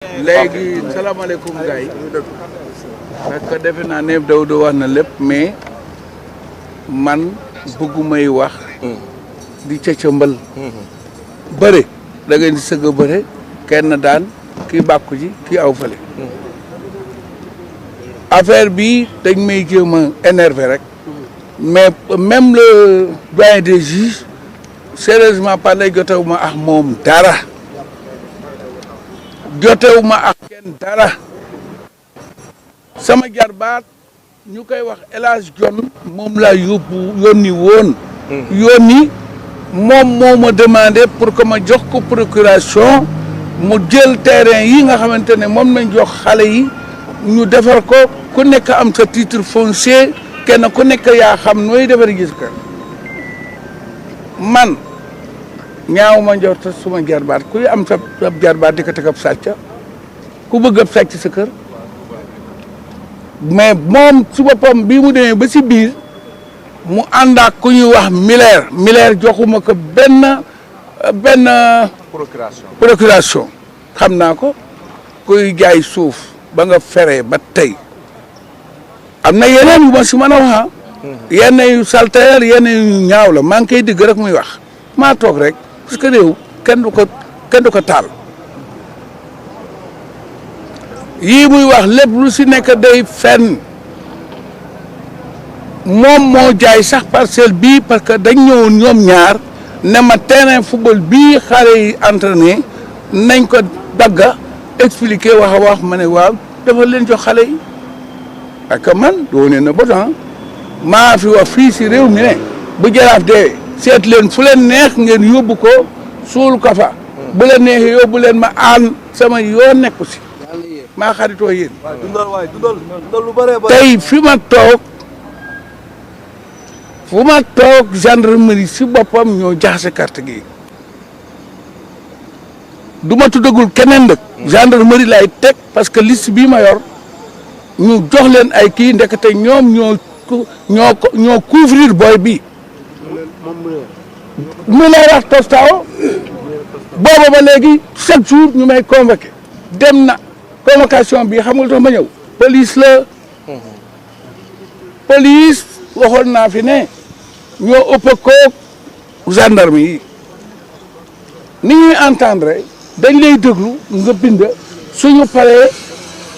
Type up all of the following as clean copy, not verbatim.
léegi salaamaaleykum gars yi parce que defe naa ne Daouda wax na lépp mais man bëggumay wax di cëcëmbal bëre da ngeen di sëgg a bëre kenn daan kii bàkku ji kii aw fale affaire bi dañ may jéem a énervé rek mais même le doyen des juges sérieusement parlé jotewuma ak moom dara jotewuma ak kenn dara sama jarbaat ñu koy wax El Hadj John moom laa yónni woon yónni moom moo ma demandé pour que ma jox ko procuration mu jël terrain yi nga xamante ne moom nañ jox xale yi ñu defar ko ku nekk am sa titre foncier kenn ku nekk yaa xam nooy defar gis kër man ñaaw ma njort suma jarbaat kuy am sa jarbaat di ko teg ab sàcc ku bëgg ab sàcc sa kër mais moom su boppam bii mu demee ba si biir mu ànd ak ku ñuy wax Miller joxuma ko benn procuration xam naa ko kuy jaay suuf ba nga feree ba tey am na yeneen yu ma si mën a wax yenn yu saltaire yenn yu ñaaw la maa ngi koy digg rek muy wax maa toog rek parce que réew kenn du ko taal yii muy wax lépp lu si nekk day fenn moom moo jaay sax parcelle bii parce que dañ ñëwoon ñoom ñaar ne ma terrain football bii xale yi entraîné nañ ko dagga expliqué wax a wax ma ne waaw dafa leen jox xale yi parce que man doone na botan maa fi wax fii si réew mi ne bu jaraaf dee seet leen fu leen neex ngeen yóbbu ko suul ko fa bu leen neexee yóbbu leen ma aan sama yoon nekku si maa xaritoo yéen tey fi ma toog gendarmerie si boppam ñoo jaxase carte gi du ma tuddagul keneen nag gendarmerie lay teg parce que liste bii ma yor ñu jox leen ay kii ndekete ñoom ñoo couvrir booy bi mu lay wax tostao booba ba léegi chaque jour ñu may convoqué dem na convocation bi xam nga lu tax ma ñëw police la police waxoon naa fi ne ñoo ëpp koog gendarme yi ni ñuy entendre dañ lay déglu nga bind suñu paree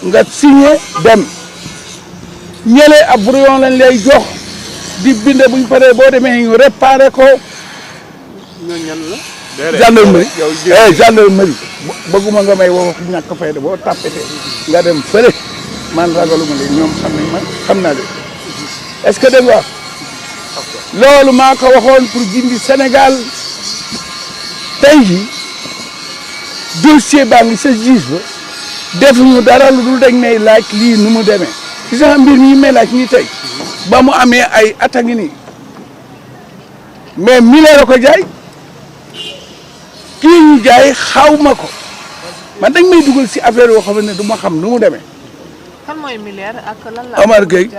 nga signé dem ñële ab brouillon lañ lay jox di bind buñ paree boo demee ñu réparé ko gendarmerie gendarmerie bëgguma nga may wax ñàkk fayda boo tàppete nga dem fële man ragaluma leen ñoom xam nañ man xam naa leen est-ce que dégg nga wax loolu maa ko waxoon pour jindi Sénégal tey ji dossier baa ngi sa juge ba defuñu dara lu dul dañ may laaj lii nu mu demee gis nga mbir mi may laaj nii tey ba mu amee ay at a ngi nii mais Miller la ko jaay kii ñu jaay xaw ma ko man dañ may dugal si affaire yoo xam ne du ma xam nu mu demee. kan mooy Miller ak lan la Omar Gueye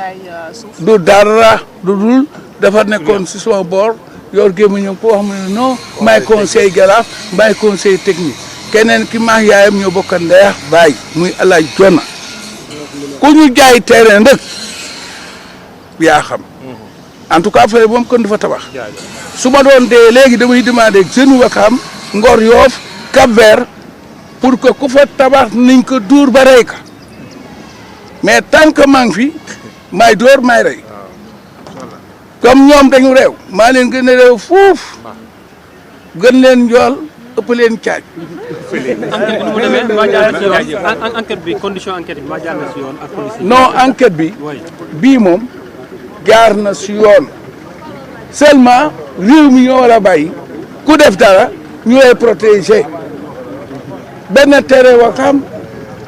du dara du dul dafa nekkoon si sama boor yor gémmiñam ko wax mu ne non may conseil galaaf may conseil technique keneen ki maax yaayam ñoo bokk ndeex baay muy alaaj jona ku ñu jaay terrain rek yaa xam en tout cas fële moom kon dafa tabax su ma doon dee léegi damay demandé jeune Wakam Ngor Yoff Cap-Vert pour que ku fa tabax niñ ko dóor ba rey ka mais tant que maa ngi fi maay dóor maay rey comme ñoom dañu réew maa leen gën a réew fuuf gën leen njool ëpp leen caaj. enquête bi nu mu demee maa jaar na si yoon enquête bi condition enquête bi maa jaar na si yoon ak police. non enquête bi bii moom jaar na si yoon seulement réew mi ñoo war a bàyyi ku def dara ñu lay protéger benn terrain Wakam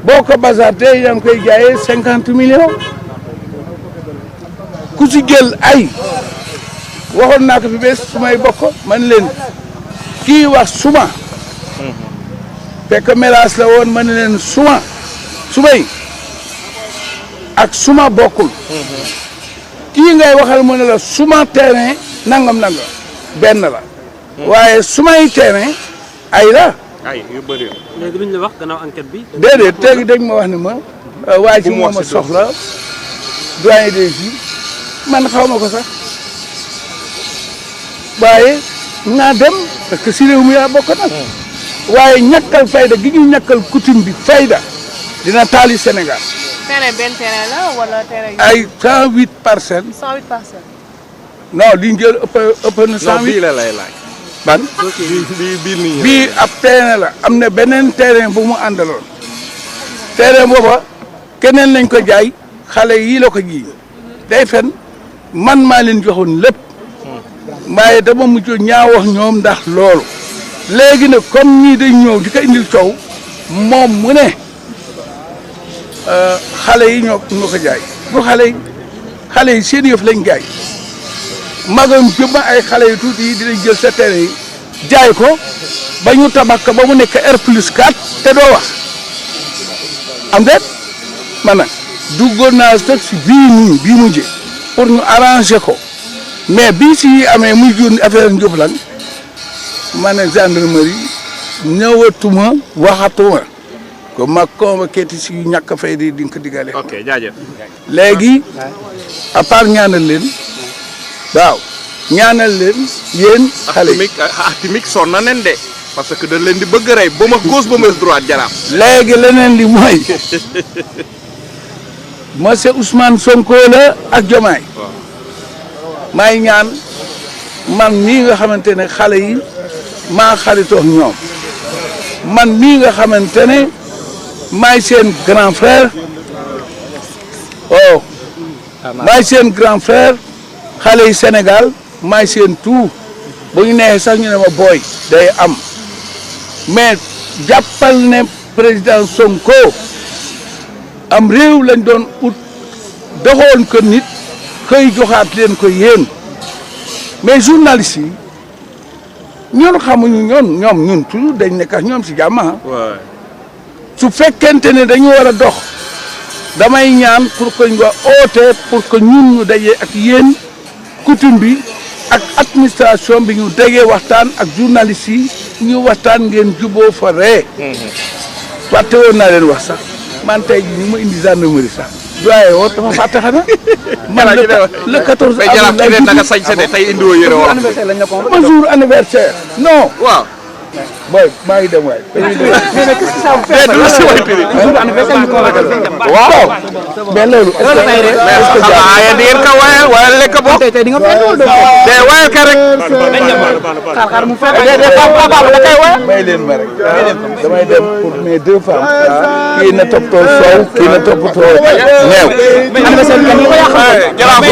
boo ko bazardé yaa ngi koy jaayee 50 millions ku si jël ay waxoon naa ko fi bés su may bokk man leen kii wax suma fekk mélange la woon man leen sumay ak suma bokkul kii ngay waxal mu ne la suma terrain nangam benn la waaye sumay terrain ay la ay yu bëri léegi lu ñu la wax gannaaw enquête bi. déedéet tey dañ ma wax ne ma waa ji moo ma soxla doyen des juges man xaw ma ko sax waaye naa dem parce que si réew mi yaa bokk nag waaye ñàkkal fayda gi ñu ñàkkal coutume bi fayda dina taali Sénégal. terrain benn terrain la wala terrain. ay 108 parcelles. 108 parcelles. non li ñu jël ëpp na 108 non bii la lay laaj ban bii nii bii ab terrain la am na beneen terrain bu mu àndaloon terrain booba keneen lañ ko jaay xale yii la ko ji day fen man maa leen joxoon lépp waaye dama mujj ñaa wax ñoom ndax loolu léegi nag comme ñii dañ ñëw di ko indil coow moom mu ne xale yi ñoo ko jaay bu xale yi seen yëf lañ jaay magam jëmma ay xale yu tuuti yi dinañ jël sa terrain yi jaay ko ba ñu tabax ko ba mu nekk R+4 te doo wax am déet man nag duggoon naa teg si bii mujj pour ñu arranger ko mais bii si amee muy jur affaire njublan ma ne gendarmerie ñëwatuma waxatuma ko ma convoqué si ñàkk fay di nga ko digale. ok jaajëf. léegi à part ñaanal leen waaw ñaanal leen yéen xale yi. timik sonn na nen de parce que dañ leen di bëgg rey ba ma gauche ba ma droite jaraaf. léegi leneen li mooy monsieur Ousmane Sonko la ak Diomaye maay ñaan man mii nga xamante ne xale yi maa xaritoo ak ñoom man mii nga xamante ne maay seen grand frère oh maay seen grand frère xale yi Sénégal maay seen tout bu ñu neexee sax ñu ne ma booy day am mais jàppal ne président Sonko am réew lañ doon ut doxoon ko nit xëy joxaat leen ko yéen mais journalistes yi ñoon xamuñu ñun toujours dañ nekk ak ñoom si jàmm su fekkente ne dañu war a dox damay ñaan pour que ñu oote pour que ñun ñu dajee ak yéen coutume bi ak administration bi ñu dajee waxtaan ak journalistes yi ñu waxtaan ngeen juboo fa ree fàtte woon naa leen wax sax man tey jii ñu ma indi gendarmerie sax doye woo dafa fàtte xanaa man le 14 avril lay da nga sañ sa de tey indiwoo yëre wolof ma jour anniversaire non waaw boy maa ngi dem waay waaw mais loolu est-ce que xanaa di ngeen ko wayal lekk bokk tey di nga fay de wayal ka rek xaar mu fay may leen ma rek damay dem pour mes deux femmes kii na toppatoo soow kii na toppatoo neew jaraaf